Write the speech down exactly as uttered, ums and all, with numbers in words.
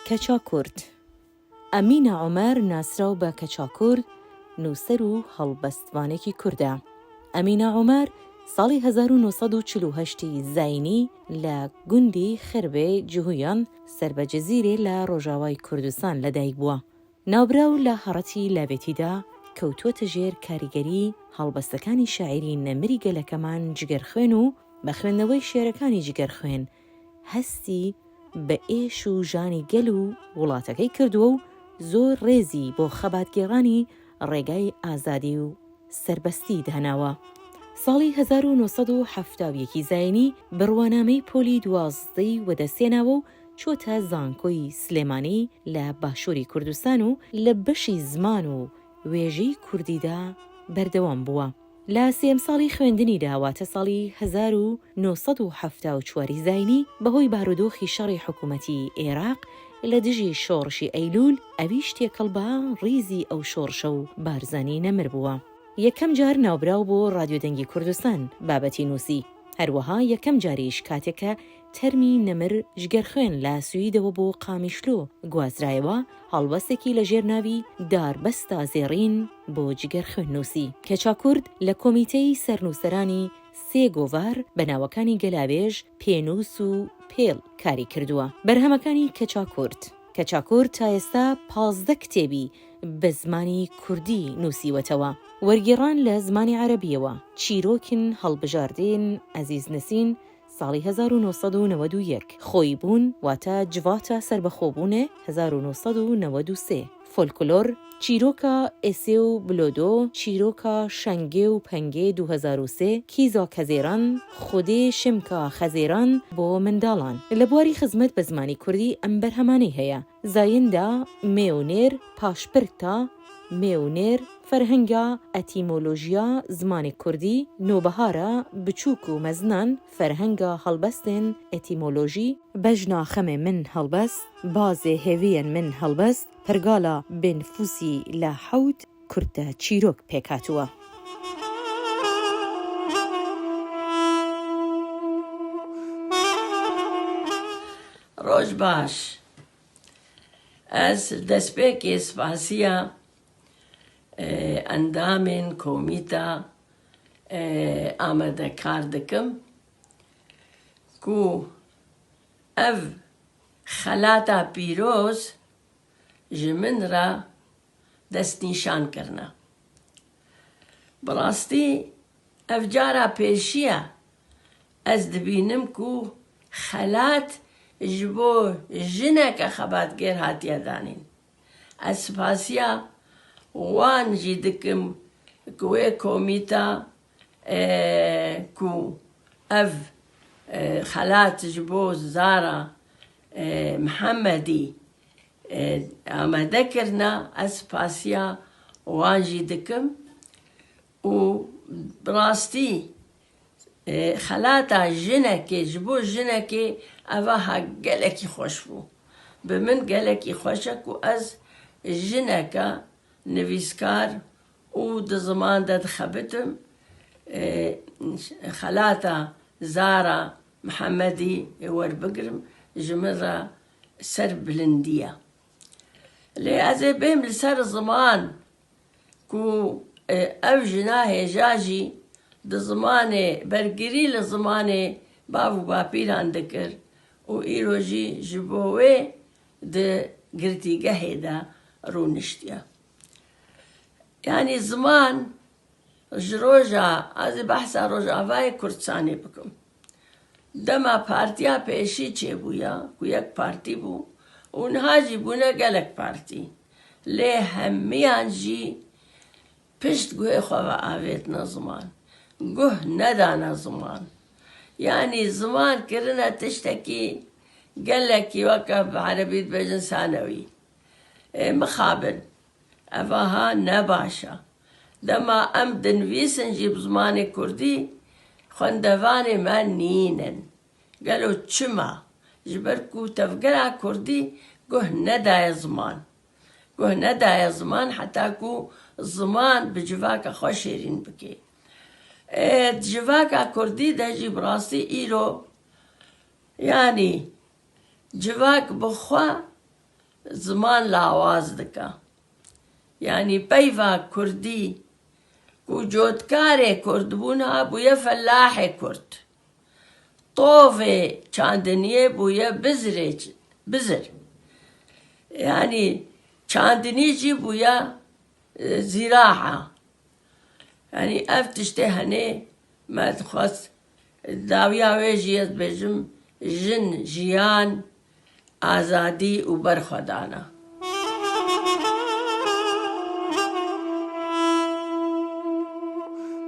کەچا کورد. ئەمینا عومەر، ناسراو بە کەچا کورد، نووسەر و هەڵبەستوانێکی کوردە. ئەمینا عومەر ساڵی هەزار و نۆ سەد و چل و هەشت زاینی لە گوندی خربێ جهویان سەر بە جزیرێ لە ڕۆژاوای کوردستان لەدایک بووە. ناوبراو لە هەڕەتی لاوێتیدا کەوتووەتە ژێر کاریگەری هەڵبەستەکانی شاعیری نەمری گەلەکەمان جگەرخوێن و بە خوێندنەوەی شێعرەکانی جگەرخوێن هەستی بە ئێش و ژانی گەل و وڵاتەکەی کردووە و زۆر ڕێزی بۆ خەباتگێڕانی ڕێگای ئازادی و سەربەستی داناوە. ساڵی هەزار و نۆ سەد و حەفتا و یەکی زاینی بڕوانامەی پۆلی دوازدەی وەدەستێناوە و چۆتە زانکۆی سلێمانی لە باشووری کوردستان و لە بەشی زمان و وێژەی کوردیدا بەردەوام بووە. لە سێم ساڵی خوێندنیدا، واتە ساڵی هەزار و نۆ سەد و حەفتا و چواری زاینی، بەهۆی بارودۆخی شەڕی حکوومەتی عێراق لە دژی شۆڕشی ئەیلول، ئەویش تێکەڵ بە ڕیزی ئەو شۆڕشە و بارزانی نەمر بووە. یەکەم جار ناوبراو بۆ ڕادیۆ دەنگی کوردستان بابەتی نووسی. هەروەها یەکەم جاریش کاتێکە تەرمی نەمر جگەرخوێن لە سویدەوە بۆ قامیشلۆ گوازرایەوە، هەڵبەستێکی لە ژێر ناوی داربەستا زێڕین بۆ جگەرخوێن نووسی. کەچا کورد لە کۆمیتەی سەرنووسەرانی سێ گۆڤار بە ناوەکانی گەلاوێژ، پێنووس و پێڵ کاری کردووە. بەرهەمەکانی کەچا کورد. کەچا کورد تا ئێستا پازدە کتێبی بە زمانی کوردی نووسیوەتەوە. وەرگێڕان لە زمانی عەرەبیەوە، چیرۆکن هەڵبژاردێن ئەزیز نسین، ساڵی هەزار و نۆ سەد و نەوەد و یەک، خۆی بوون، واتە جڤاتە سەربەخۆبوونێ، هەزار و نۆ سەد و نەوەد و سێ، فۆلکلۆر، چیرۆکە ئێسێ و بلۆدۆ، چیرۆکە شەنگێ و پەنگێ، دوو هەزار و سێ، کیزا کەزێران، خودێ شمکا خەزێران بۆ منداڵان. لە بواری خزمەت بە زمانی کوردی ئەم بەرهەمانەی هەیە. زایندا مێونێر، پاشپرتا مێونێر، فەرهەنگا ئەتیمۆلۆژیا زمانی کوردی، نۆبەهارە بچووک و مەزنان، فەرهەنگا هەڵبەستێن ئەتیمۆلۆژی، بەژنا خەمێ من هەڵبەست، بازێ هێویەن من هەڵبەست، پرگالا بێنفوسی لە حەوت کورتە چیرۆک پێکهاتووە. ڕۆژ باش. Ez destpêkê spasiya, e, endamên komîta, e, amadekar dikim ku ev xelata pîroz ji min re destnîşan kirine. Bi rastî ev cara pêşî ye ez dibînim ku xelat ji bo jineke xebatgêr hatiye danîn. Ez spasiya wan jî dikim ku wê komîta, e, ku ev, e, xelat ji bo Zara, e, Mihemedî, e, amade kirine, ez spasiya wan jî dikim û bi rastî, e, xelata jinekê, ji bo jinekê eva ha gelekî xweş bû. Bi min gelekî xweş e ku ez jineke nivîskar û di ziman de dixebitim, e, xelata Zara Mihemedî werbigirim, ji min re serbilindî ye. Lê ez ê bêm li ser ziman ku, e, ev jina hêja jî di zimanê, bergirî li zimanê bav û bapîran dikir û îro jî ji bo wê di girtîgehê de rûniştiye. Yanî ziman ji roja, ez ê behsa Rojavayê Kurdistanê bikim. Dema partiya pêşî çêbûya, ku yek partî bû û niha jî bûne gelek partî. Lê hemiyan jî pişt guhê xwe ve avêtine ziman. Guh nedane ziman. Yanî ziman kirine tiştekî gelekî, weke bi erebî dibêjin sanewî. Ê mixabin. Ev aha ne baş e. Dema em dinivîsin jî bi zimanê kurdî, xwendevanê me nînin. Gelo çima? Ji ber ku tevgera kurdî guh nedaye ziman. Guh nedaye ziman heta ku ziman bi civaka xwe şêrîn bike. Ê, di civaka kurdî de jî bi rastî îro, yanî civak bi xwe ziman lawaz dike. Yanî peyva kurdî ku cotkarê kurd bûna bûye felahê kurd. Tovê çandiniyê bûye bizirê, bizir. Yanî çandinî jî bûye, e, zîraa. Yanî ev tiştê henê me dixwest dawiya wê jî ez dibêjim jin, jiyan, azadî û berxwedana.